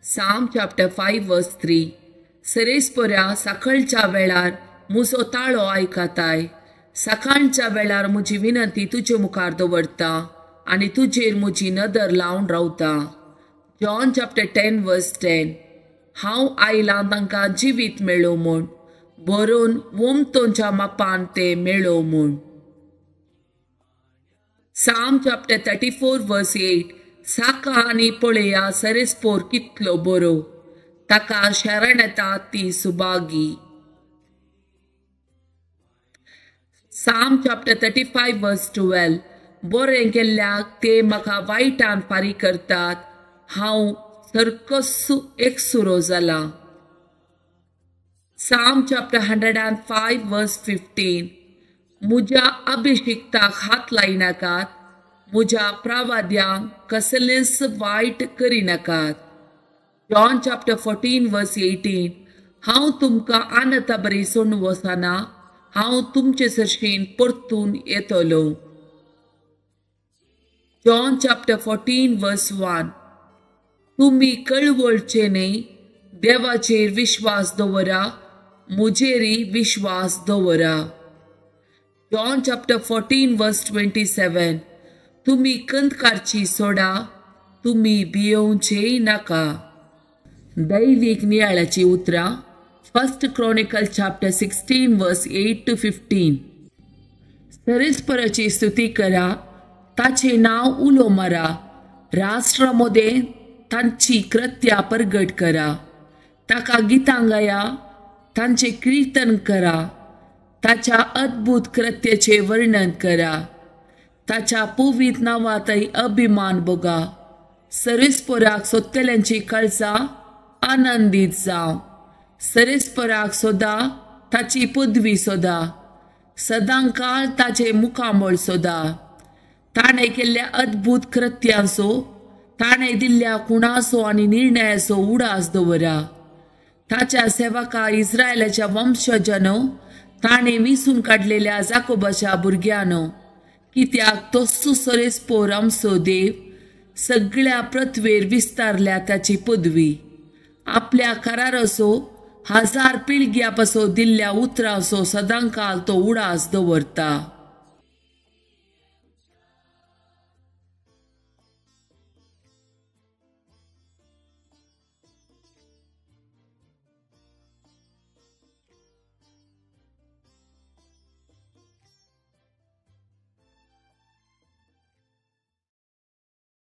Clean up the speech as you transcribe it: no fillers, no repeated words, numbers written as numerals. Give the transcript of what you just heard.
Psalm chapter 5 verse 3. सरेस्पोऱ्या सकाळच्या वेळार मुजो ताळो आयकताय. सकाळच्या वेळार म्हजी विनंती तुजे मुखार दवरता आनी तुजेर म्हजी नदर लावन रावता. John chapter 10 verse 10. हांव आयलां तांकां जिवीत मेळो म्हूण, बरोवन वोमतोंच्या मापान ते मेळो म्हूण. Psalm chapter 34 verse 8. साका आनी पळया सरेस्पोर कितलो बरो, ताका शरण येता ती सुभागी. Psalm chapter 35 verse 12. बरें केल्ल्याक ते म्हाका वायटान फारीक करतात, हांव सर्कस एकसुरो जाला. Psalm chapter 105 verse 15. म्हज्या अभिषिक्ताक हात लायनाकात, म्हज्या प्रवाद्यांक कसलेंच वायट करिनाकात. John chapter 14 verse 18. हांव तुमकां आनता बरी सोडून वचना, हांव तुमचे सरशीन परतून येतलो. John chapter 14 verse 1. तुमी कळवळचे न्हय, देवाचेर विश्वास दवरा, म्हजेरय विश्वास दवरा. John chapter 14 verse 27. तुमी कंदकारची सोडा, तुमी भियोवचेय नाका. दैवीक नियाळाची उतरां. First Chronicle chapter 16 verse 8 to 15. सरेस्पराची स्तुती करा, ताचें नांव उलो मारा, राष्ट्रा मदें तांची कृत्या परगट करा. ताका गितां गाया, तांचें किर्तन करा, ताच्या अद्भुत कृत्याचें वर्णन करा. ताच्या पवित्र नांवांतय अभिमान भोगा. सरेस्पराक सोदतल्यांची कळसा आनंदीत जावं. सरेस्पराक सोदा, ताची पदवी सोदा, सदांकाळ ताचें मुखामळ सोदा. ताणें केल्ल्या अद्भुत कृत्यांचो, ताणें दिल्ल्या खुणाचो आनी निर्णयाचो उडास दवरा. ताच्या सेवका इस्रायलाच्या वंशजानो, ताणें विसून काडलेल्या जाकोबाच्या भुरग्यानो, कित्याक तोच सरेस्पोर आमचो देव, सगळ्या पृथ्वेर विस्तारल्या ताची पदवी. आपल्या कराराचो 1000 पिळग्या पासून दिल्ल्या उतराचो सदांकाळ तो उडास दवरता.